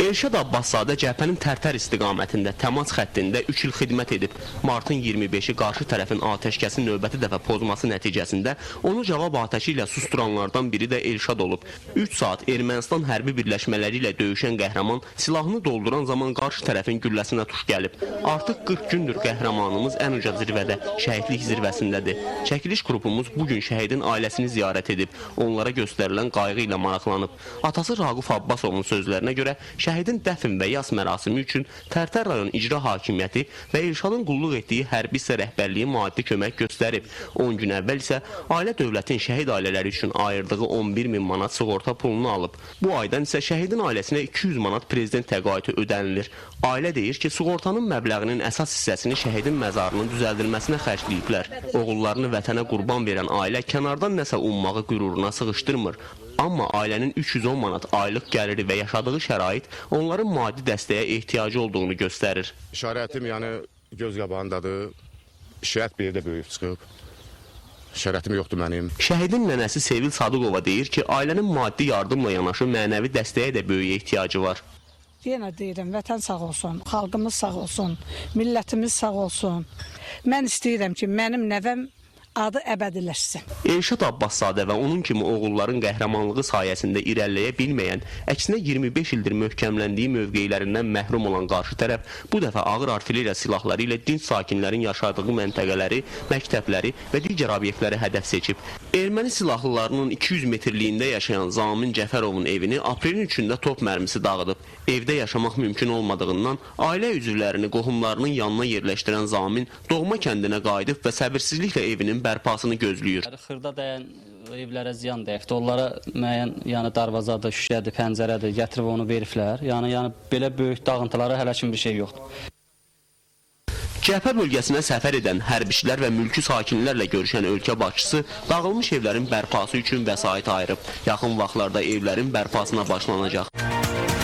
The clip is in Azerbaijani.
Elşad Abbaszadə cəbhənin Tərtər istiqamətində təmas xəttində 3 il xidmət edib. Martın 25-i qarşı tərəfin atəşkəsi növbəti dəfə pozması nəticəsində onu cavab atəşi ilə susturanlardan biri də Elşad olub. 3 saat Ermənistan hərbi birləşmələri ilə döyüşən qəhrəman silahını dolduran zaman qarşı tərəfin gülləsinə tuş gəlib. Artıq 40 gündür qəhrəmanımız ən uca zirvədə, şəhidlik zirvəsindədir. Çəkiliş qrupumuz bu gün şəhidin ailəsini ziyarət edib, onlara göstərilən qayğı ilə maraqlanıb. Atası Raquf Abbasovun sözlərinə görə şəhidin dəfn və yas mərasimi üçün Tərtər rayon icra hakimiyyəti və Elşadın qulluq etdiyi hərbi hissə rəhbərliyi maddi kömək göstərib. 10 gün əvvəl isə ailə dövlətin şəhid ailələri üçün ayırdığı 11 min manat sığorta pulunu alıb. Bu aydan isə şəhidin ailəsinə 200 manat prezident təqaüdü ödənilir. Ailə deyir ki, sığortanın məbləğinin əsas hissəsini şəhidin məzarının düzəldilməsinə xərcləyiblər. Oğullarını vətənə qurban verən ailə kənardan nəsə ummağı qüruruna sığışdırmır. Amma ailənin 310 manat aylıq gəliri və yaşadığı şərait onların maddi dəstəyə ehtiyacı olduğunu göstərir. Şəraitim yəni göz qabağındadır. Şəhət bir yerdə böyüyüb çıxıb. Şəraitim yoxdur mənim. Şəhidin nənəsi Sevil Sadıqova deyir ki, ailənin maddi yardımla yanaşı mənəvi dəstəyə də böyük ehtiyacı var. Yenə deyirəm, vətən sağ olsun, xalqımız sağ olsun, millətimiz sağ olsun. Mən istəyirəm ki, mənim nəvəm adı əbədiləşsin. Elşad Abbaszadə və onun kimi oğulların qəhrəmanlığı sayəsində irəliləyə bilməyən, əksinə 25 ildir möhkəmləndiyi mövqelərindən məhrum olan qarşı tərəf bu dəfə ağır artilleriya silahları ilə dinc sakinlərin yaşadığı məntəqələri, məktəbləri və digər obyektləri hədəf seçib. Erməni silahlılarının 200 metrliyində yaşayan Zamin Cəfərovun evini aprelin 3-ündə top mərmisi dağıdıb. Evdə yaşamaq mümkün olmadığından ailə üzvlərini qohumlarının yanına yerləşdirən Zamin doğma kəndinə qayıdıb və səbirsizliklə evinin bərpasını gözləyir. Xırda dəyən evlərə ziyan dəyibdir. Onlara müəyyən yəni darvazadır, şüşədir, pəncərədir, gətirib onu veriblər. Yəni belə böyük dağıntılara hələ kimi bir şey yoxdur. Cəbhə bölgəsinə səfər edən hərbiçilər və mülki sakinlərlə görüşən ölkə başçısı dağılmış evlərin bərpası üçün vəsait ayırıb. Yaxın vaxtlarda evlərin bərpasına başlanacaq.